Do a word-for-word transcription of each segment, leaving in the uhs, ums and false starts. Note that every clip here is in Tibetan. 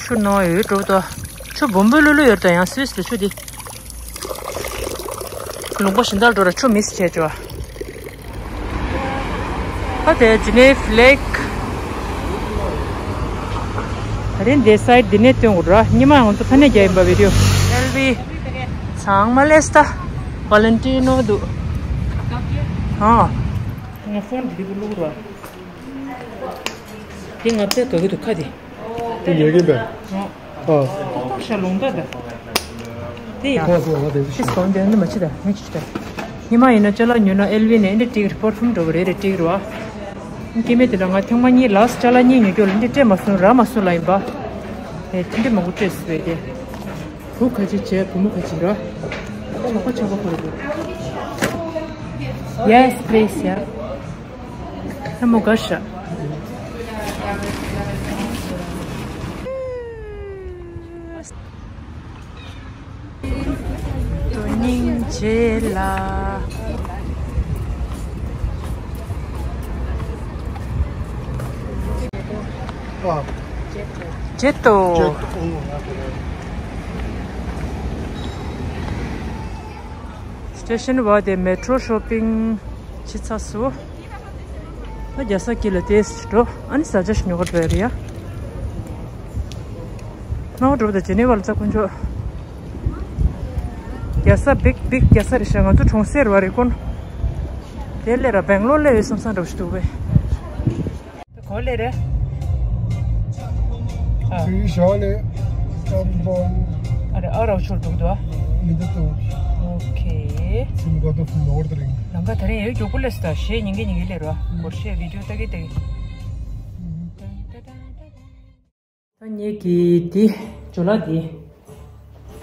ཆུ་ནང་ཡོད་འགྲོ་དོ། ཆུ་སྦོམ་པོ་ལུ་ལུ་ཡོད་དོ། ཡང་སུད་སི་ལ་ཆུ་དེ། ལུང་པ་གཞན་དག་འགྲོ་ར་ཆུ་མིས་བྱས་ཅོ། ཨ་དེ་ཇི་ནེ་ཕི་ལེག་ད་རིང་དེ་སའིད་འདི་ནས་སྟོན་དགོས་ར། ཉི་མ་ང་ཚོ་ཕ་ནས་རྒྱག་ཡིན་པ་བི་ཌི་ཡོ། ཨེལ་བི། ཚང་མ་ལེས་ད། ཝ་ལན་ཊི་ནོ་འདུག་ཨ། ང་ཕོན་འདི་བླུག་ར། དེ་ང་ཚོའི་ག་གི་འདུག་ཁ་དེ། དེ་ཉོ་གིན་པས། ཨ། ཏོག་ཤ་ལོང་ད་ད། དེ་ཡ། ཁོ་ཁོ་ང་དེ་ཤི་སོང་དེ་ནི་མ་ཆི་ད་ངས་ཆི་ད། ཉི་མ་ཡིན་ན་ཅ་ལག་ཉོ་ན་ཨེལ་བི་ནས་འདི་ཏིག་རི་པར་ཕུམ་འགྲོ་བ་རེད་རེད་ཏིག་རུ་ཨ། སྐྱེ་མེད་དེ་ལ་ང་ཐེངས་མ་གཉིས་ལགས་ཅ་ལག་གཉིས་ཉོ་རྒྱུ་ལ་འདི་སྤྲད་མ་སོང་ར་མ་སོང་ལ་ཡིན་པ། ཨེ་དེ་འདྲ་མང་པོ་སྤྲད་སོང་བས་དེ། བུ་ག་ཅི་བྱས་བུ་མོ་ག་ཅི་ར། ལོ་ལོག་པ་ཆགས་པ་ཁོ་རེད་འདུག Yes, please, yeah. ལྷ་མོ་དགའ་ཤག་དོ་སྙིང་རྗེ་ལ། ཨ། ཇེ་ཏོ། ཇེ་ཏོ། སི་ཊེ་ཤན་བར་དེ་མེ་ཊོ་ཤོ་པིང་བྱེད་ཚར་སོང་། ད་རྒྱལ་ས་དཀྱིལ་ལ་ཏོག་ཙམ་འགྲོ། ཨ་ནི་ཟ་ཆ་ཞིག་ཉོ་གར་འགྲོ་ཡ་རེད་ཡ། ནང་འགྲོ་བ་དང་ཇི་ནེ་ཝ་ལ་ཙ་དཀོན་མཆོག་རྒྱལ་ས་བིག་བིག་རྒྱལ་ས་རེད་ཤག་ང་ཚོ་གྲོང་གསེབ་རེད་བ་རེད་ཀོན། དེ་སླེབས་ར་སྦེང་ལོར་སླེབས་ཡོད་བསམ་བསམ་འདྲ་པོ་ཞིག་འདུག་པས། ག་པར་སླེབས་རེད། ཨ། དེའི་ཞོར་ལས་ཀམ་བོན། ཨ་རེ་ཨ་རོ་ཆོར་འགྲོ་གི་འདུག་ཨ། མི་འདུག་ཏོ། ཨོ་ཁེ། ཚིམ་གོ་ཏོ་ཕུ་ལོར་དེ་རིང་། ལམ་ཁ་དེ་རིང་ཡོད་མགྱོགས་པོ་སླེབས་སོང་ད། གཞས་ཉན་གི་ཉན་གི་སླེབས་རོ། སྒོར་གཞས་བི་ཌི་ཡོ་ལྟ་གི་ལྟ་གི། ད་ངེད་ཀྱི་འདི་ཇོ་ལ་འདི།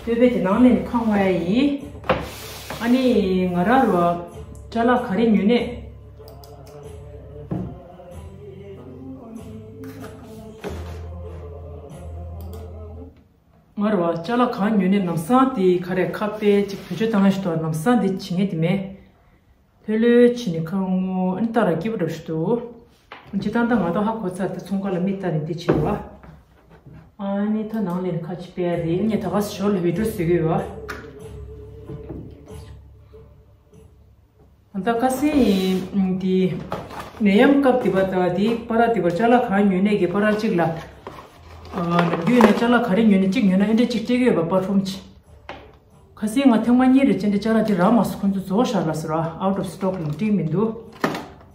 སྟོད་པའི་དེ་ནང་ནས་ཁ་བ་ཡ་ཡིན། ཨ་ནི་ང་རང་རུ་ཅ་ལག་ག་རེ་ཉོས་ནས། ང་རུ་ཅ་ལག་གང་ཉོས་ནས་ལམ་སང་དེ་ག་རེ་ཁ་པེ་ཅིག་བེད་སྤྱོད་བཏང་ཡ་ཞིག་འདུག་ལམ་སང་འདི་བྱེད་ངེས་དེ་མེད། ལྷོད་ལྷོད་བྱས་ནས་ཁ་ངོ་ཨ་ནི་ལྟ་ར་སྐྱིད་པོ་འདྲ་ཞིག་འདུག་སྤྱིར་བཏང་ད་ང་ད་ཧ་གོ་ཚར་ཏེ་ཚོང་ཁང་ལ་མིག་ལྟ་ནས་འདི་བྱེད་རོགས། ཨ་ནི་ད་ནང་ལས་ཁ་ཅིག་སྤེལ་རེད། ངས་ད་ག་ཞོར་ལ་བི་ཌི་ཡོ་བཟོ་གི་ཡོད་བ། ད་ཁ་སང་འདི་ནད་ཡམས་སྐབས་དེ་བ་ད་དེ་པ་ར་དེ་བ་ཅ་ལག་གང་ཉོས་ནས་གི་པ་ར་གཅིག་ལ། ནམ་རྒྱུན་ནས་ཅ་ལག་ག་རེ་ཉོས་ནས་གཅིག་ཉོས་ན་ཨེ་འདྲ་གཅིག་སྤྲད་གི་ཡོད་པ་པར་ཕུམ་ཅིག་ཁ་སང་ང་ཐེངས་མ་གཉིས་རེ་ཅན་དེ་ཅ་ལག་དེ་རག་མ་སོང་། ཁོང་ཚོ་རྫོགས་བཞག་ལ་ཟེར་བ། out of stock ལ་འགྲིག་མི་འདུག་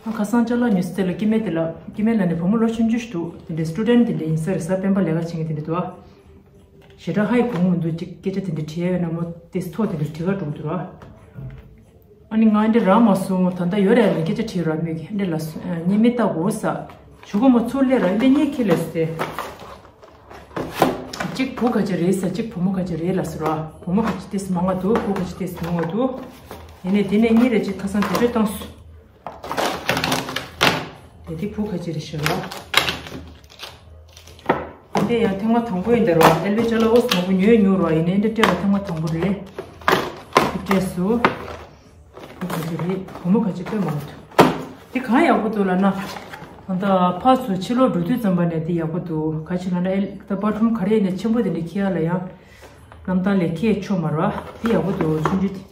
ཁ་སང་ཅ་ལག་ཉོས་སའི་ལ་སྐྱེ་དམན་དེ་ལ་སྐྱེ་དམན་ལ་ནི་བུ་མོ་ལོ་ཆུང་ཆུང་ཞིག་འདུག་དེ་འདྲའི་སི་ཊུ་ཌེན་ཊི་དེ་འདྲའི་ཡིན་ས་རེད་ས། སྤེན་པ་ལས་ཀ་བྱེད་མཁན་དེ་འདྲ་འདུག་ཨ། ཞེ་དྲག་ཧ་ཡི་གོ་མི་འདུག་ཅིག་སྐད་ཆ་དེ་འདྲ་དྲིས་ཡ་ཡོད་ན་མོ་དེ་ཐོག་དེ་འདྲ་དྲི་ག་འགྲོ་གི་འདུག་ར། ཨ་ནི་ང་འདི་རག་མ་སོང་། ད་ལྟ་ཡོད་རེད་ལ་སྐད་ཆ་དྲིས་ར་མོས་ཀྱི་འདི་ལ་སོ་ཨ་ཉེ་མི་ལྟ་དགོས་ས། ཞུ་གོ་མོ་ཚུར་སླེབས་ར་འདི་ཉེ་ཁྱི་ལས་སོ་དེ། གཅིག་བུ་ག་ཅི་རེད་ཟེར། གཅིག་བུ་མོ་ག་ཅི་རེད་ལ་ཟེར་བ། བུ་མོ་ག་ཅི་ཏེས་མང་བ་འདུག་བུ་ག་ཅི་ཏེས་མང་བ་འདུག་ཡིན་ནའི་དེ་ནས་གཉིས་རེ་གཅིག་ཁ་སང་བེད་སྤྱོད་བཏང་སོང་། དེ་དེ་བུ་ག་ཅི་རེད་ཤོད་ལ། དེ་ཡང་ཐེངས་མ་དང་པོ་ཡིན་ད་རོ། ཨེལ་བི་ཅ་ལག་ཨོ་སི་མང་པོ་ཉོས་ཉོས་རོ། ཡིན་ནའི་འདི་སྤྲད་པ་ཐེངས་མ་དང་པོ་རེད། དེ་སྤྲད་སོང་། བུ་ག་ཅི་རེད། བུ་མོ་ག་ཅི་དཔེ་མང་འདུག་དེ་གང་ཡག་པོ་འདུག་ལབ་ན། ད་ལྟ་ཕར་ཚུར་ཕྱི་ལོགས་འགྲོ་དུས་ཙམ་པ་ནས་དེ་ཡག་པོ་འདུག་ག་ཅི་ལབ་ན་ཨེ་ད་པར་ཕུམ་ག་རེ་ཡིན་ན་ཆེན་པོ་དེ་འདྲ་འཁྱེར་ཡ་ལ་ཡང་། གནམ་ཐང་ལས་འཁྱེར་ཆོག་མ་རེད་བ། དེ་ཡག་པོ་འདུག་ཆུང་ཆུང་དེ།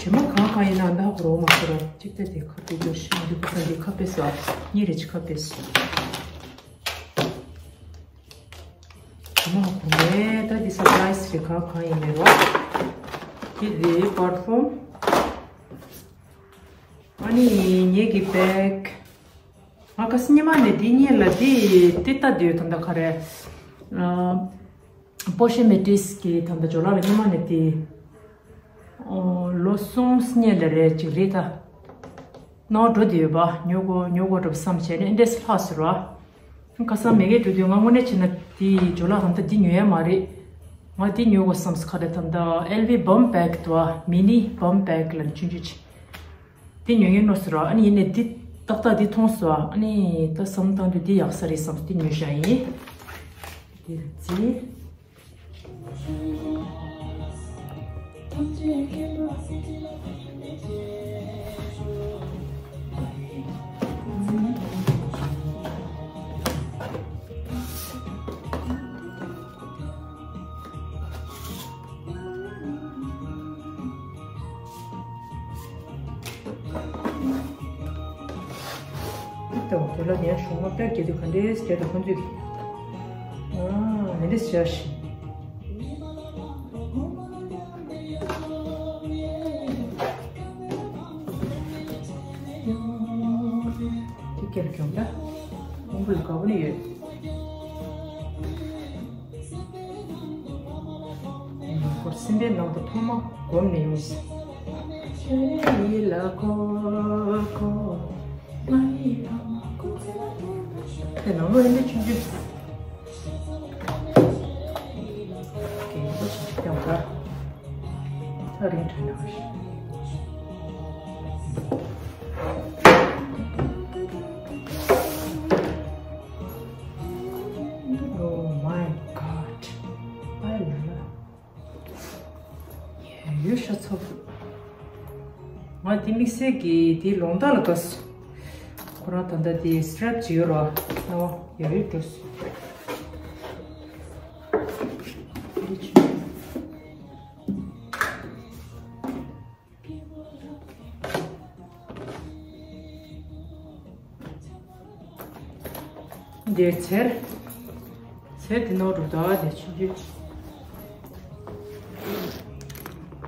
དྲི་མ་གང་གང་ཡིན་ན་འདག་རོགས་མ་ཟེར་རོ། གཅིག་ད་དེ་ཁ་པེ་འདུག་ཤི་མ་འདུག་ཁ་འདི་ཁ་པེ་སོ། གཉིས་རེ་གཅིག་ཁ་པེ་སོ། དྲི་མ་གོ་མེད་ད་འདི་སར་པ་རའི་སི་རེ་གང་གང་ཡིན་མེད་རོ། འདི་རེད་པར་ཕུམ། ཨ་ནི་ངེད་ཀྱི་བེག་ང་ཁ་སང་ཉི་མ་ནས་འདི་གཉིས་ལ་འདི་འདི་ལྟ་འདོད་ད་ལྟ་ག་རེ། ཨ། པོ་ཤེ་མེ་ཏིས་ཀྱི་ད་ལྟ་ཇོ་ལགས་ལ་ཉི་མ་ནས་འདི། ཨོ། ལོ་གསུམ་སྔོན་ལ་རེད་ཅིག་རེད་ད། ནོར་འགྲོ་འདི་ཡོད་པ་ཉོ་དགོས་ཉོ་དགོས་འགྲོ་བསམ་བྱས་ནས་འདྲེས་ལྷག་ཟེར་བ། ཁ་སང་མེ་གེ་འགྲོ་དུས་ང་དངོས་གནས་བྱས་ན་འདི་ཇོ་ལགས་ད་ལྟ་འདི་ཉོ་ཡ་མ་རེད། ང་འདི་ཉོ་དགོས་བསམ་ས་ཁ་རེ་ད་ལྟ་ཨེལ་བི་བམ་བེག་འདུག་བ། མི་ནི་བམ་བེག་ལ་ཆུང་ཆུང་ཅིག་དེ་ཉོ་ཡིན་ནོ་ཟེར་རོ། ཨ་ནི་ཡིན་ནའི་འདི་ཏག་ཏག་འདི་མཐོང་སོང་། ཨ་ནི་ད་བསམ་བཏང་དུས་འདི་ཡག་ས་རེད་བསམ་སོང་། འདི་ཉོས་བཞག་ཡིན། འདི་རྩི། ཏོ་དེ་ལ་ནས་ཤོག་མ་པེག་བྱེད་དུས་ག་འདྲས་བྱེད་དུ་ཁོང་ཚོས་ཨ་མི་འདྲས་བྱ་ཞིང་། དེ་སྐད་ལ་གྱོང་ད། ཁོང་ཚོ་ལ་དགའ་པོ་ནི་ཡོད། སེམས་པའི་ནང་དུ་ཐོག་མ་སྒོམ་ནས་ཡོང་ཞིང་། ཡིད་ལ་འཁོར་འཁོར། དེ་ནང་ལོགས་ཡིན་ན་ཆུང་ཆུང་། རྒན་པོ་ཞིག་ཀྱང་འདྲ། ཐག་རིང་དྲན་ན་ཞིག Oh my God. ཨ་ལ་ལ། ཡ་ཡོད་ཤ་ཚ་པོ། ང་དེ་དམིགས་བསལ་གྱི་དེ་ལོང་རྟགས་ལ་དགའ་སོང་། ཁོ་རང་ད་ལྟ་དེ་སི་ཊེབ་ཅིག་ཡོད་ར། ཨ་ཡ་ཡོད་འགྲོ་སོང་། འདིར་ཚེར། ཚེར་དེ་ནོར་འགྲོ་ད་དེ་ཆུང་ཆུང་།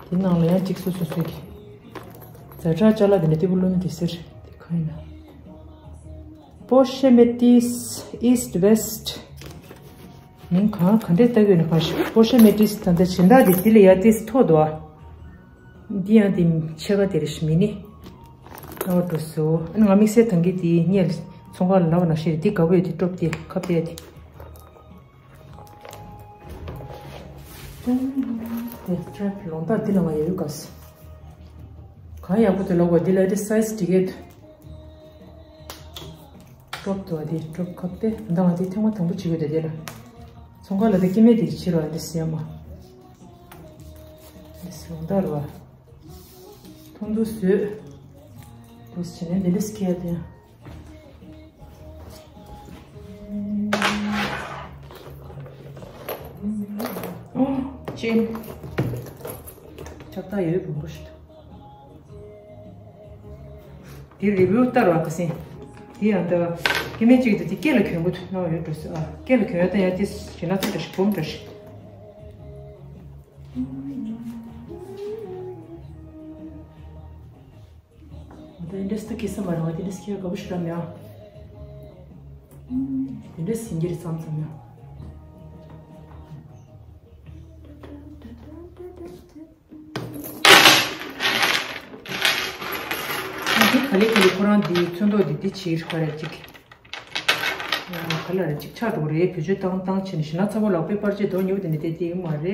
དེ་ནང་ལ་ཡང་གཅིག་སོ་སོ་སོ་གི། ཛ་དྲག་ཅ་ལག་དེ་འདྲ་ཏི་བུ་བླུགས་ན་དེ་ཟེར། དེ་གང་ཡིན་ན། པོ་ཤེ་མེ་ཏིས་ཨིསྟ་ཝེསྟ། མིང་གང་ག་འདྲས་བཏགས་ཡོད་ན་གང་ཞིག་པོ་ཤེ་མེ་ཏིས་ད་ལྟ་སྦྱིན་བདག་དེ་དེ་ལ་ཡ་ཏིས་ཐོག་ཏུ་ཨ། འདི་ཡང་འདི་ཕྱེད་ཀ་དེ་རེ་ཞིག་མི་ནི། ཨོ་འགྲོ་སོ། ཨ་ནི་ང་དམིགས་བསལ་ཐང་གི་དེ་སྙེལ། ཚོང་ཁང་ལ་ལབ་པ་ནང་བཞིན་འདི་དགའ་པོ་ཡོད་དེ་ཀྲོབ་དེ་ཁ་ཕྱེ་དེ། དེ་ཊེབ་ལོང་རྟགས་འདི་ལ་ང་ཡོད་ག་སོ། གང་ཡག་པོ་དེ་ལོག་པ་འདི་ལ་དེ་སའི་ཛི་འགྲིག་གི་འདུག་ཀྲོབ་ཏུ་བ་དེ་ཀྲོབ་ཁབ་སྟེ་མདང་བ་དེ་ཐེངས་མ་དང་པོ་བྱེད་དགོས་དེ་དེ་ལ། ཚོང་ཁང་ལ་དེ་སྐྱེ་དམན་དེ་ཕྱིར་བ་འདི་སེ་མ། འདི་སེ་འདར་བ། ཐུང་དུ་བཟོས། འདུག་སེ་བྱས་ནས་འདི་འདྲ་སྐྱེ་ཡ་དེ། ཨོ། ཅན། ཁྱབ་བདག་ཡོད་བུ་མོ་ཞིག་འདུག་དེ་རི་བིའུ་ལྟར་བ་ཁ་སེང་། དེ་ཡང་ད་སྐྱེ་དམན་གཅིག་དེ་དེ་སྐེ་ལ་གྱོན་གི་འདུག་སྣང་བ་ཡོད་འགྲོ་སྲིད་ཨ། སྐེ་ལ་གྱོན་ཡ་ད་ཡང་དེ་ཞེ་ན་ཚ་འདྲ་ཞིག་སྦོམ་འདྲ་ཞིག་ད་འདྲས་ད་སྐྱེ་ས་མ་རེད་བ། དེ་འདྲས་སྐྱེ་དགའ་པོ་ཞིག་རམ་ཡང་། དེ་འདྲས་ཟིན་གྱི་རེད་མཚམས་མཚམས་ཡང་། ཨ་དེ་ག་ལེ་ག་ལེ་ཁོ་རང་འདི་ཚོན་མདོག་འདི་འདི་ཕྱིར་ག་རེ་གཅིག་ག་ལ་རེ་གཅིག་ཆགས་འགྲོ་གི་རེད། བེད་སྤྱོད་བཏང་བཏང་བྱས་ནས་ཞེ་ན་ཚ་པོ་ལག་པས་པར་ཆས་རྡོ་ཉོ་དེ་ནས་དེ་དེ་ཡོད་མ་རེད། དེ་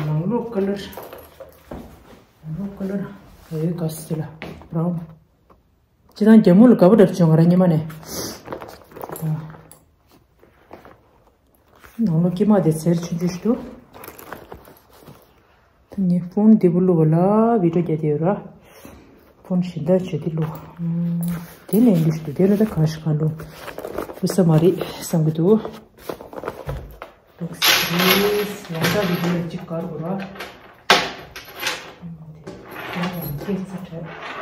ནང་ལོགས་ཀ་ལར། ནང་ལོགས་ཀ་ལར་ག་ཡོད་ག་སི་ལ་བྷ་རའུན། སྤྱིར་བཏང་རྒྱ་མོ་ལ་དགའ་པོ་འདྲ་བྱུང་ང་རང་སྔོན་མ་ནས། ནང་ལོགས་དཀྱིལ་མ་དེ་ཚེར་ཆུང་ཆུང་ཞིག་འདུག་ད་ངས་ཕོན་འདི་པོ་བླུགས་པ་ལ་བི་ཌིའོ་རྒྱག་བསྡད་ཡོད་ར། ཕོན་གཞན་དག་བྱས་ཏེ་བླུགས། ཨམ། དེ་ནས་འདི་ཞིག་འདུག་དེ་ལ་ད་གང་ཞིག་གང་བླུགས། བླུགས་ས་མ་རེད་བསམ་གྱི་འདུག་ལོགས་སི་ལོང་རྟགས་འདི་འདི་ལ་གཅིག་དགར་དགོས་ར། ཨམ། དེ་ལ་སྐྱེས་ཚེ་དྲན།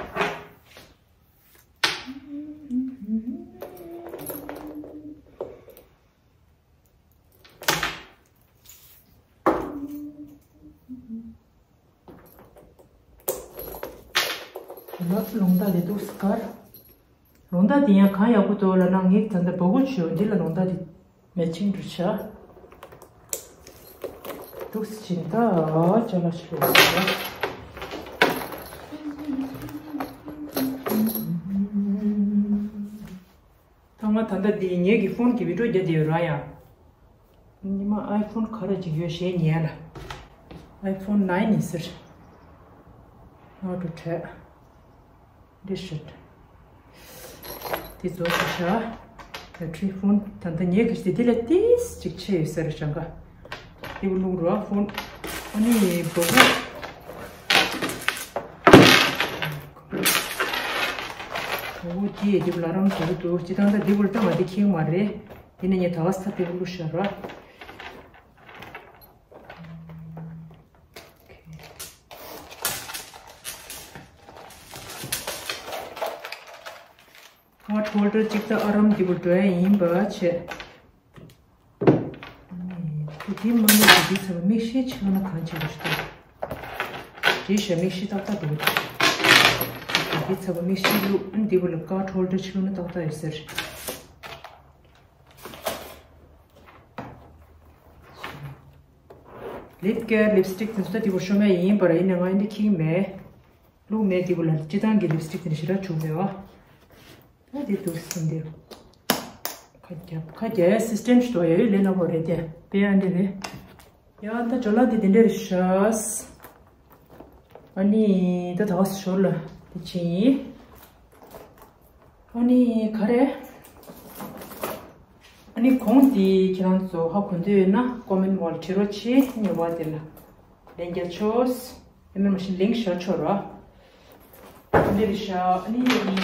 ལོང་རྟགས་དེ་འདུག་སེ་དགར། ལོང་རྟགས་དེ་ཡང་གང་ཡག་པོ་འདུག་ལབ་ན་ངས་ད་ལྟ་སྦ་ཁུག་བྱས་འདི་ལ་ལོང་རྟགས་དེ་མེ་ཆིང་འདྲ་བྱས། འདུག་སེ་བྱས་ད་ཅ་ལག་ཞིག་རེད། ད་ང་ད་ལྟ་འདི་ངེད་ཀྱི་ཕོན་གྱི་བི་ཌིའོ་རྒྱག་བསྡད་ཡོད་ར་ཡང་། ཉི་མ་ཨའི་ཕོན་ག་རེ་ཅིག་ཡོད་ཞེས་ཉན་ལ། ཨའི་ཕོན་ནའིན་ཡིན་ཟེར། ང་འགྲོ་བྲལ། འདི་ཤིཊ། འདི་རྫོགས་སོང་ཤག་ད་ཊི་རི་ཕོན་ད་ལྟ་ངས་ག་ཞིག་འདི་ལ་ཏིས་ཅིག་ཆེ་ཡོད་ཟེར་བྱང་ག་འདི་བུ་ལུག་རོ་ཕོན། ཨ་ནི་སྦ་ཁུག་སྦ་ཁུག་དེ་འདི་བུ་ལ་རང་བཟོ་གི་འདུག་སྤྱིར་བཏང་ད་འདི་བུ་ལ་ད་ང་འདི་ཁེངས་མ་རེད། དེ་ནས་ངས་ད་ག་ས་འདི་བུ་ལུག་ཤ་རོ། ཨོ་ཁེ། ཁ་ཊ་ཧོལ་ཌར་གཅིག་ད་ཨ་རམ་འདི་བུ་འགྲོ་ཡ་ཡིན་པ་བྱས། དེ་མ་ནི་དེ་ཚ་བ་མིག་ཤེལ་ཆགས་ན་གང་བྱེད་པ་ཞིག་འདུག་ཅེས་བྱ། མིག་ཤེལ་ཏག་ཏག་འདུག་དེ་ཚ་བ་མིག་ཤེལ་བླུགས། འདི་བུ་ལ་ཁ་ཊ་ཧོལ་ཌར་ཆགས་ན་ཏག་ཏག་ཡོད་ཟེར། ལིབ་ཀེར་ལིབ་སི་ཊིག་དེ་ཚོ་ད་འདི་བུ་ཤོ་མེད་ཡིན་པར་ཡིན་ན་ང་འདི་ཁྱིག་མེད། བླུགས་མེད། འདི་བུ་ལ་སྤྱི་བཏང་གི་ལིབ་སི་ཊིག་དེ་འདྲ་ཞེ་དྲག་བྱུག་མེད་བ། ཨ་འདི་འདུག་སེ་འདི། ཁ་རྒྱབ་ཁ་རྒྱབ་སི་སི་ཊེམ་ཞིག་འདུག་ཡ་ཡོད་ལས་སླ་པོ་རེད་དེ། དཔེ་ཡང་འདི་རེད། ཡང་ད་ཇོ་ལགས་འདི་དེ་འདྲ་རེད་ཤག་ཨ་ནི་ད་ད་ག་སེ་ཞོར་ལ་དེ་ཕྱིན་ཡིན། ཨ་ནི་ག་རེ། ཨ་ནི་གོང་དེ་ཁྱེད་རང་ཚོ་ཧ་གོ་འདོད་ཡོད་ན་ཀོ་མེན་ཊི་བར་བྲིས་རོགས་བྱེད། ངས་བ་དེ་ལ་ལན་རྒྱག་ཆོག་ཨ་མེན་མ་ཤིན་ལིང་ཤར་ཆོག་ར། འདི་རེད་ཤག་ཨ་ནི་ཡིན་ད།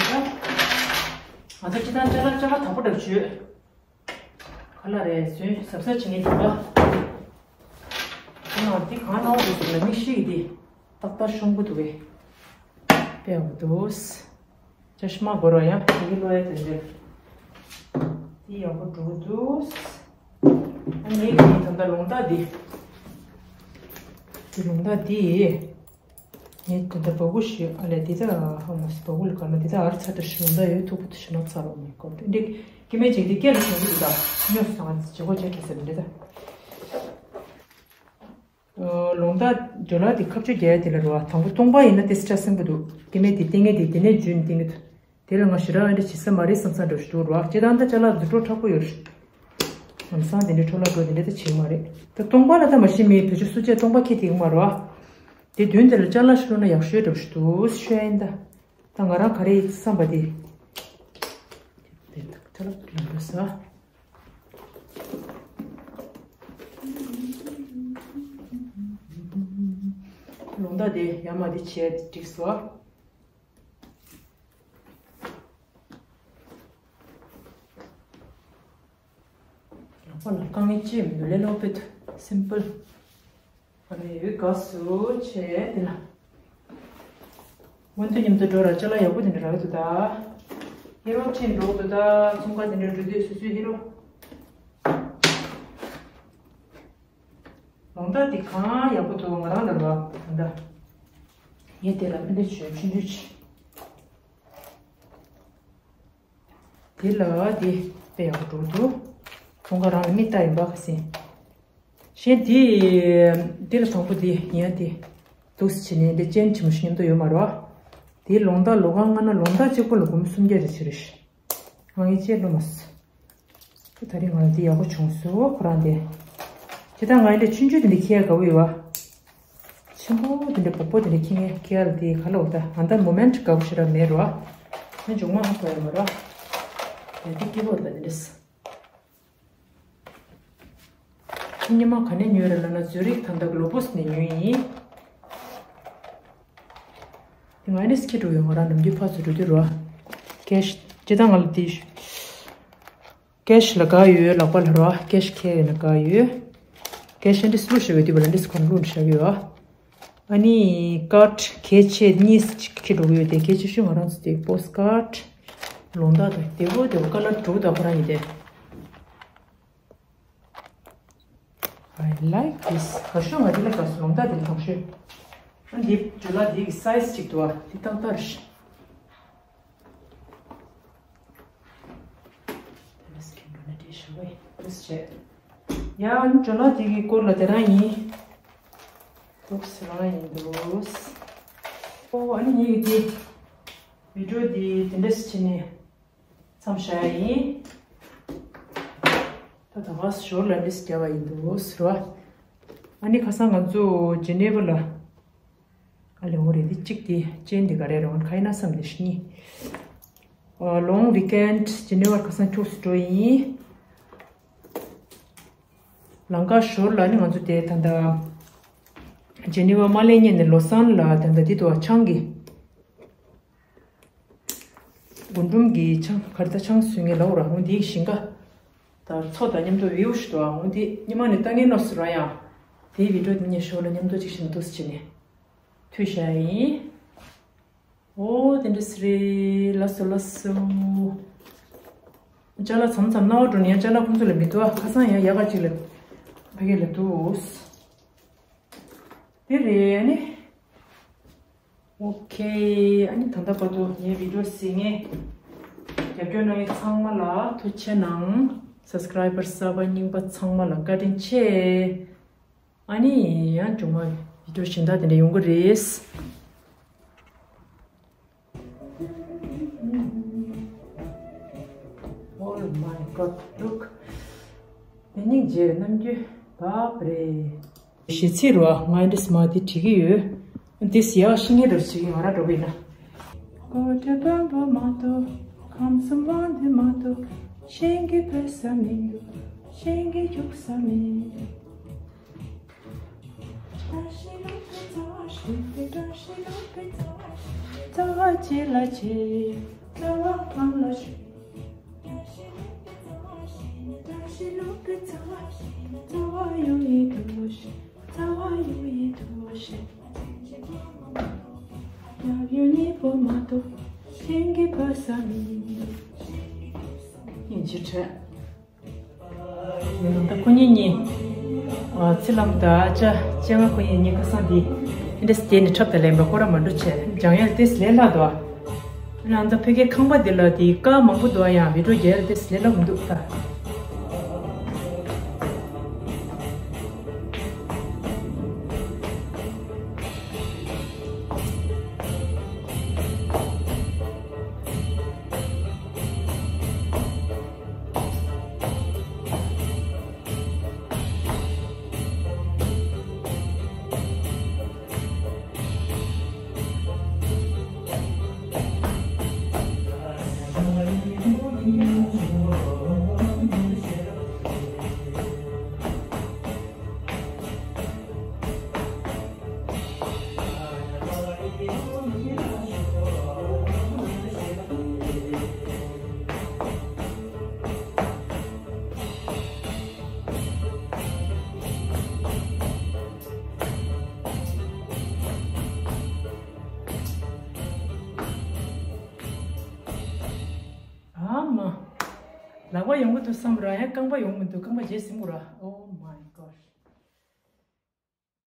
ང་ཚོ་ཅི་ཐང་ཅ་ལག་ཅ་ལག་དག་པོ་འདྲ་བྱོས། ག་ལ་རེད་ཟོས་གཟབ་གཟབ་བྱེད་ངེས་འདུག་ག་ཨ་ནི་འདི་གང་ལ་འོ་འདུག་ཟེར་ན་མིག་ཤེལ་གྱི་འདི་ཏག་ཏག་ཤོང་གི་འདུག་གས། དཔེ་འོ་འདུག་ཅ་ཤི་མ་གོ་རོ་ཡང་དེ་གི་ལོ་ཡ་དེ་འདྲ། དེ་ཡག་པོ་འགྲོ་གི་འདུག་ཨ་ངས་ཀྱི་ད་ལྟ་ལོང་རྟགས་འདི། འདི་ལོང་རྟགས་འདི། ངས་ད་ལྟ་བ་གུ་ཞིག་ཨ་ལས་འདི་ད་ཧ་མ་སི་བ་གུ་ལ་ག་ལ་འདི་ད་ཨར་ཚ་ད་ཤི་ལོང་རྟགས་ཡོད་ཐུག་པོ་དུ་ཤི་ན་ཚ་ལོ་མི་གོ་འདི་འདི་སྐྱེ་མེད་ཅིག་འདི་སྐད་ལ་ཤོང་གི་འདུག་ད་སྨྱོ་སང་ཅི་གོ་ཅེ་ཁེ་སི་འདི་ད། ལོང་རྟགས་ཇོ་ལགས་དེ་ཁ་ཆུ་རྒྱག་ཡ་དེ་ལ་རུ་བ་དང་པོ་སྟོང་པ་ཡིན་ན་དེ་སི་ཊ་སེམས་པོ་འདུག་སྐྱེ་མེད་དེ་ལྟས་ངན་དེ་དེ་ནས་འཇུས་ནས་བསྟན་གི་འདུག་དེ་ལ་ང་ཞེ་དྲག་ཨ་འདྲ་བྱེད་ས་མ་རེད་བསམ་ས་འདྲ་ཞིག་འདུག་རུ་བ་སྤྱི་བཏང་ད་ཅ་ལག་འཛུགས་གྲོགས་དྲག་པོ་ཡོད་རེད། ལམ་སང་དེ་འདྲའི་འཕྲོ་བརླག་འགྲོ་དེ་འདྲ་ད་བྱེད་མ་རེད། ད་སྟོང་པ་ལ་ད་མ་ཤེས་མི་བེད་སྤྱོད་སུ་བྱས་སྟོང་པ་ཁྱེད་དེ་གི་མ་རུ་བ། དེ་མདུན་དེ་ལ་ཅ་ལག་ཞིག་བླུགས་ན་ཡག་ཤོས་འདྲ་ཞིག་འདུག་ཤོད་ཡིན་ད། ད་ང་རང་ག་རེ་ཡིན་བསམ་པ་དེ། དེ་ད་ཅ་ལག་ལ་འགྲོ་ས། ལོང་རྟགས་དེ་ཡར་མར་དེ་བྱས་འགྲིག་སོང་། ལག་པ་ལ་དཀའ་ངལ་ཅི་ཡང་མི་འདུག་ལས་སླ་པོ་འདུག་སིམ་པལ། ཨ་ནི་ཡོད་དགའ་སུ་བྱས་དེ་ལ། སྔོན་དུ་མཉམ་དུ་འགྲོ་ར་ཅ་ལག་ཡག་པོ་དེ་འདྲ་རག་གི་འདུག་ད། ཧེ་རོ་ཅིག་འགྲོ་གི་འདུག་ད་ཚོང་ཁང་དེ་འདྲ་འགྲོ་དུས་སོ་སོའི་ཧེ་རོ། ལོང་རྟགས་འདི་གང་ཡག་པོ་འདུག་ང་རང་ལ་རོ་ད། ངས་དེ་ལ་མི་འདི་བྱོས་ཆུང་ཆུང་ཅིག་དེ་ལ་དེ་དཔེ་ཡག་པོ་འགྲོ་འདུག་ཚོང་ཁང་རང་ལ་མི་ལྟ་ཡིན་པ་ག་སེ། གཞན་དེ་དེ་ལ་དང་པོ་དེ་ཡིན་ཡ་དེ་འདུག་སེ་བྱས་ནས་འདི་ཅན་ཆེན་མོ་ཞིག་མཉམ་དུ་ཡོད་མ་རེད་བ། དེ་ལོང་རྟགས་ལོ་གང་ང་ན་ལོང་རྟགས་གཅིག་པོ་ལ་སྒོར་མོ་སུམ་བརྒྱ་རེ་ཆེ་རེད། ང་ངའི་ཅེས་ལོ་མ་སུ། ད་རིང་ང་ལ་འདི་ཡག་པོ་བྱུང་སོ་ཁོ་རང་དེ། དེ་དག་ང་འདྲ་ཆུང་ཆུང་དེ་འདྲ་ཁྱེར་དགའ་བོ་ཡོད་བ། ཆེན་པོ་དེ་འདྲ་སྦུག་པོ་དེ་འདྲ་ཁྱེར་ངེས་ཁྱེར་ལ་དེ་ག་ལ་འོ་ད་ང་ད་མོ་མེན་ཊི་དགའ་བོ་ཞེ་དྲག་མེད་རོ། ང་མཇུག་མ་ཧ་གོ་ཡ་མ་རོ། ཡ་དེ་སྐྱིད་པོ་རེད་ད་དེ་འདྲས། ཉི་མ་ག་ནས་ཉོས་རེད་ལབ་ན་ཛུ་རིག་ད་ལྟ་གི་ལོ་བོས་ནས་ཉོས་ཡིན། དེ་ང་ནས་སྐྱིད་འགྲོ་ཡོད་ང་རང་ནམ་རྒྱུན་ཕར་ཚུར་འགྲོ་དུས་རོ། ཀེ་ཤི་ཇི་ལྟར་ང་ལ་དེ། ཀེ་ཤི་ལ་དགའ་ཡོད་ལག་པ་ལ་རོ། ཀེ་ཤི་ཁྱེར་ཡོད་ན་དགའ་ཡོད། ཀེ་ཤི་འདི་སུ་ལུ་ཤ་བའི་དུས་བ་ལ་འདི་སུ་ཁོ་ན་ལུ་ཤ་བའི་བ། ཨ་ནི་ཀར་ཌི་གལ་ཆེ་གཉིས་ཅིག་ཁྱེར་འགྲོ་གི་ཡོད་དེ་གལ་ཆེ་ཤོས་ང་རང་ཚོ་དེ་པོ་སི་ཀར་ཌི། ལོང་རྟགས་དང་དེ་བོ་དེ་བོ་ཀ་ལར་དྲུག་དང་ཁོ་རང་ཡིན་ཏེ། I like this. ག་ཤོད་ང་འདི་ལ་དགའ་སོང་ལོང་རྟགས་འདི་ལ་དྲང་ཤོད། ཨ་འདི་ཇོ་ལགས་འདི་གི་སའི་ཛི་ཅིག་འདུག་ཨ་འདི་ཏག་ཏག་རེད། དེ་ལ་སི་ཀིན་འགྲོ་ན་བྲེལ་ཤོར་བས་འདུག་སེ་བྱས། ཡ་ཨ་ནི་ཇོ་ལགས་འདི་གི་སྐོར་ལ་དེ་རང་ཡིན། འདུག་སེ་རང་ཡིན་འདུག་ཨོ་ཨ་ནི་ངེད་ཀྱི་འདི་བི་ཌིའོ་འདི་དེ་འདྲ་སེ་བྱས་ནས། མཚམས་བཞག་ཡ་ཡིན། ད་ད་བར་ཞོར་ལ་འདྲིས་བརྒྱབ་པ་ཡིན་འདུག་ཟེར་བ། ཨ་ནི་ཁ་སང་ང་ཚོ་ཇི་ནེ་ཝ་ལ། ཨ་ལེ་འོ་རེད་འདི་གཅིག་དེ་ཅན་དེ་ག་རེ་རེད་འོ་ཁ་ཡིན་ན་བསམ་དེ་ཤི་ནི། ལོང་ཝི་ཀེན་ཌི་ཇི་ནེ་ཝར་ཁ་སང་ཁྱུག་སུ་འགྲོ་ཡིན། ལམ་ཁ་ཞོར་ལ་ནི་ང་ཚོ་དེ་ད་ལྟ་ཇི་ནེ་ཝ་མ་སླེབས་སྔོན་ནས་ལོ་སན་ལ་ད་ལྟ་དེ་དུ་བ་ཆང་གི། རྒུན་འབྲུམ་གྱི་ཆང་གར་ད་ཆང་སུ་ངེ་ལའོ་ར་འོང་དེའི་ཞིང་ཁ། ད་མཚོ་དང་མཉམ་དུ་ཝིའུ་ཞིག་ཏུ་འོང་དེ་ཉི་མ་ནས་ལྟ་ངན་ནོ་སུ་ར་ཡང་། དེའི་བི་ཌིའོ་དེ་ཉེ་ཤོ་ལ་མཉམ་དུ་ཅིག་ཞིག་འདུག་སེ་བྱས་ནས། ཐུས་བཞག་ཡིན། ཨོ་དེ་འདྲ་སི་རེད། ལགས་སོ་ལགས་སོ། ཅ་ལག་མཚམས་མཚམས་རྣ་བ་འགྲོ་ནས་ཡང་ཅ་ལག་ཁོང་ཚོ་ལ་མི་འདུག་ཨ། ཁ་སང་ཡང་ཡག་ག་ཅིག་ལ་ཕ་གི་ལ་འདུག་དེ་རེད་ཨ་ནི། ཨོ་ཁེ། ཨ་ནི་ད་ལྟ་བར་དུ་ངའི་བི་ཌིའོ་གཟིགས་མཁན་རྒྱབ་སྐྱོར་གནང་མཁན་ཚང་མ་ལ་ཐུགས་རྗེ་གནང་། སབ་སི་ཀ་རའི་བར་གསར་པ་རྙིང་པ་ཚང་མ་ལ་བཀའ་དྲིན་ཆེ། ཨ་ནི་ཡང་མཇུག་མ་བི་ཌིའོ་གཞན་དག་དེ་འདྲ་ཡོང་གི་རེད། Oh my God, look. དེ་སྙིང་རྗེ་རྣམ་རྒྱུན་བབ་རེད། གཞས་ཚིག་རུ་ང་འདྲ་སི་མ་དེ་བྲིས་ཀྱི་ཡོད། དེ་སི་ཡག་ཤི་ངེས་འདྲ་བྱེད་ཀྱི་ང་ར་འགྲོ་གི་ཡིན་ན། གོ་ཁྲབ་བམ་པོ་མ་གཏོགས། ཁམས་གསུམ་དབང་འདུས་མ་གཏོགས། གཞན་གྱིས་ཕོད་ས་མི་འདུག་གཞན་གྱིས་རྒྱུག་ས་མི་འདུག་བཀྲ་ཤིས་ལྷུན་པོའི་རྩ་བ་ཞིག་སྟེ། བཀྲ་ཤིས་ལྷུན་པོའི་རྩ་བ་ཞིག་རྩ་བ་གཅིག་ལ་གཅིག་རྩ་བ་གང་ལ་ཞིག་བཀྲ་ཤིས་ལྷུན་པོའི་རྩ་བ་ཞིག་བཀྲ་ཤིས་ལྷུན་པོའི་རྩ་བ་ཞིག་རྩ་བ་ཡུ་ཡི་དུ་ཞིག་རྩ་བ་ཡུ་ཡི་དུ་ཞིག་ཡབ་ཡུམ་གཉིས་པོ་མ་གཏོགས། གཞན་གྱིས་ཕོད་ས་མི་འདུག་སྙིང་རྗེ་ཁྲོད། ད་ཁོ་གཉིས་གཉིས། ཨ། ཚེ་ལམ་དང་ཨ་ཅག་སྤྱན་སྔ་ཁོ་གཉིས་གཉིས་ཁ་སང་འདི་འདྲ་སི་དེ་ནི་འཁྲབ་དང་ལེན་པ་ཁོ་ར་མ་འགྲོ་བྱས་སྦྱང་ཡ་ཏེ་སི་ལས་སླ་དོ། ཨ་ནི་ཨ་ད་ཕ་གིའི་ཁང་པ་འདི་ལ་དེ་ཀ་མང་པོ་འདུག་ཨ། ཡང་བི་ཌིའོ་རྒྱལ་ཏེ་སི་ལས་སླ་མི་འདུག་ད། ཨ་མ། ལག་པ་ཡོང་གི་འདུག་བསམ་ར་ཡང་རྐང་པ་ཡོང་མི་འདུག་རྐང་པ་རྗེས་ཟིན་དགོས་ར། Oh my